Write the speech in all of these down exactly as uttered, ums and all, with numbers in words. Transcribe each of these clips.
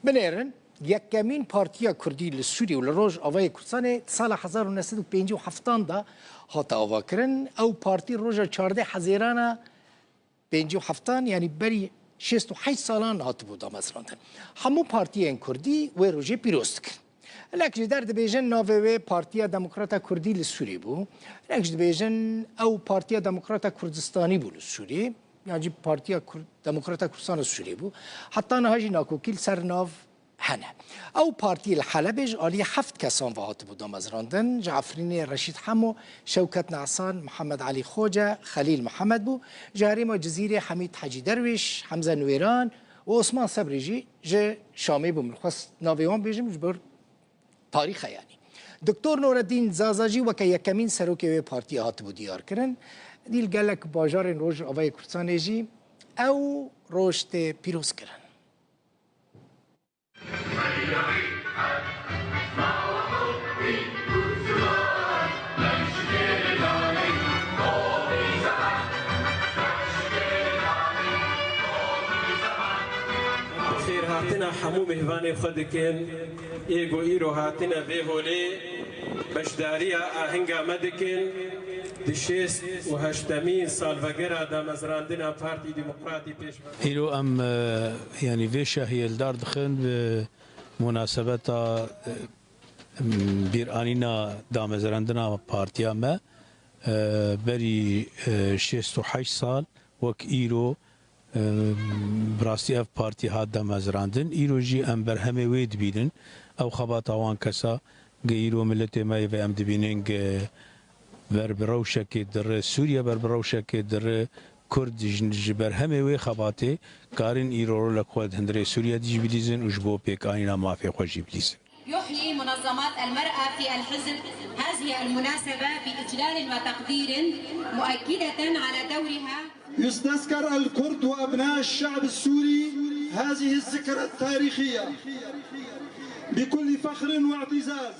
Binêrin, yekemîn partiya kurdî li Sûriyê û li Rojavayê Kurdistanê di sala hezar û neh sed û pêncî û heftan de hate avakirin. Ew partî roja çardeh Hezêrana pêncî û heftan, yanî berî şêst û heşt salan hatibû damezrandin. Hemû partiyên kurdî wê rojê pîroz dikin. Hinek ji der dibêjin navê wê Partiya Demokrata Kurdî li Sûriyê bû. Hinek jî dibêjin ew Partiya Demokrata Kurdistanî bû li Sûriyê. Yan jî Partiya Kur-, Demokrata Kurdistan li Sûriyê bû. Heta niha jî nakokî li ser nav hene. Ew partî li Helebê ji aliyê heft kesan ve hatibû damezrandin. Ji Efrînê Reşîd Hemo, Şewket Nesan, Mihemed Elî Xoce, Xelîl Mihemed bû. Ji herêma Cizîrê Hemîd Hecî Derwîş, Hemze Nuêran û Osman Sebrî jî ji Şamê bû. Min xwest navê wan bêjim ji ber tarîxe yanî. Doktor Nureddîn Zaza jî weke yekemîn serokê wê partiyê hatibû diyarkirin. Dî li gelek bajarên Rojavayê Kurdistanê jî ew roj tê pîrozkirin. Xêrhatina hemû mêvanê xwe dikin, ê ku îro hatine vê holê beşdariya ahinga me dikin, di şêst û heştemîn salvegera damezrandina Partî Demokratî pêş Îro em, e, yanî vê şahiyê li dar dixin bi munasebeta, e, bîranîna damezrandina partiya me, e, berî, e, şêst û heşt sal wek îro, e, bi rastî ev partî hat damezrandin. Îro jî em berhemê wê dibînin. Ew xebata wan kesa ge îro miletê me yê ve em dibînin ge ber bi rewşekê dire, Sûriye ber bi rewşekê dire, Kurd ji, ji berhemê wê xebatê karin îro rolek xwe di hundirê Sûriye de jî bilîzin û ji bo pêkanîna mafê xwe jî bilîzin. يحيي منظمات المرأة في الحزب هذه المناسبة بإجلال وتقدير مؤكدة على دورها. يستذكر الكرد وأبناء الشعب السوري هذه الذكرى التاريخية بكل فخر واعتزاز.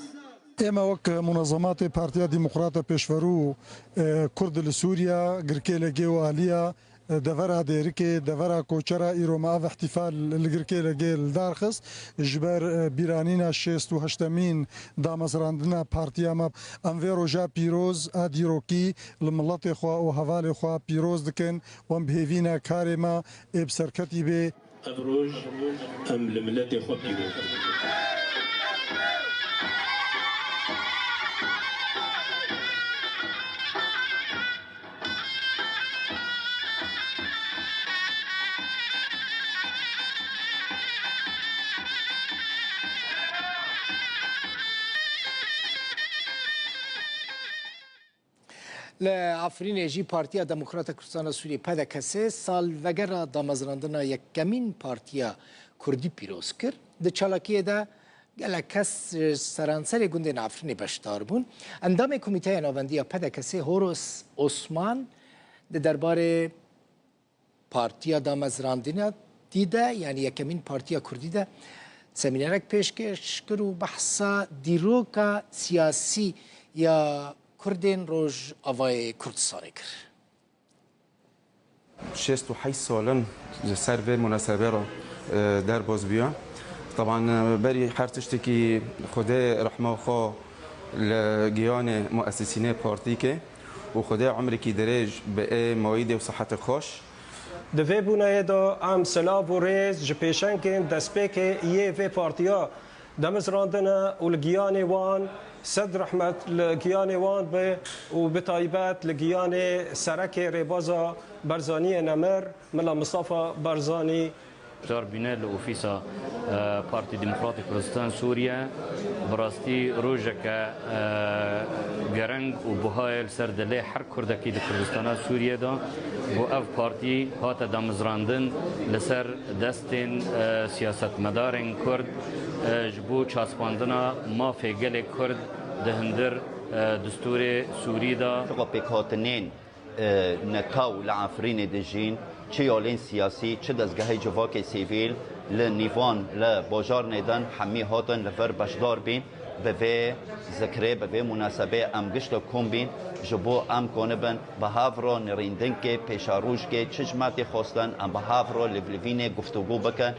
ئێمە وەک مونەزەماتێ پارتیا دیموکراتە پێشڤەرو، ئێ، کورد لە سووریا، گرکێ لە گێ و ئالیە، ئێ، دەڤەرا دێرکێ، دەڤەرا کۆچەرا ئیرۆ مە ئەڤ احتیفال لە گرکێ لە گێ لدارخست، ژبەر، ئێ، بیرانینا شێست و هەشتەمین دامەزراندنا پارتیا مە. ئەم ڤێ ڕۆژا پیرۆز ئا دیرۆکی لە مڵەتێ خوا و هەڤالێ خوا پیرۆز دکن، وەم بهێڤینە کارێ مە ئێ بسەرکەتی بێ. Ev roj em li miletê xwe pîroz in. Li Efrînê jî Partiya Demokrata Kurdistana Sûriyê, P D K S, salvegera damezrandina yekemîn partiya kurdî pîroz kir. Di çalakiyê de gelek kes ji seranserê gundên Efrînê beşdar bûn. Endamê Komîteya Navendî ya P D K S, Horos Osman, di derbarê Partiya Damezrandina dî de, yanî yekemîn partiya kurdî de semînerek pêşkêş kir û behsa dîroka siyasî ya kurdên Rojavayê Kurdistanê kir. Şêst û heşt sal in ji ser vê munasebê re, e, derbas bûye. Teban, e, berî her tiştekî Xwedê rehma xwe li giyanê muesisînê partîkê û Xwedê umrikî dirêj bi ê mayîdê û sihetê xweş. Di vê bûnayê de em silav û rêz ji pêşengên destpêkê yê vê partiya demizrandine û li giyanê wan sed rehmet li giyanê wan be û bi taybet li giyanê serekê rêbaza Barzaniyê nemir, Mela Mistefa Barzanî. Beşdar bîne li ofîsa, e, Partî Demokratîk Kurdistan Sûriye. Bi rastî rojeke, e, gereng û buha ye li ser dilê her kurdekî di Kurdistana Sûriye de. Ku ev partî hate damizrandin li ser destên, e, siyasetmedarên kurd, e, ji bo çaspandina mafê gelê kurd di hundir, e, distûrê Sûrî de. Pêkhatinên e, netaw li Efrînê dijîn, çi yalên siyasî, çi dezgehê civakê sivîl, li nîvan, li bajarnê din hemî hatin li vir beşdar bîn. Bi vê zikrê, bi vê munasebê em gişta kom bîn, ji bo em konibin bi hev re nirîndinekê, pêşerojkê, çi ji me tê xwestin, em bi hev re livlivînê guftûgû bikin.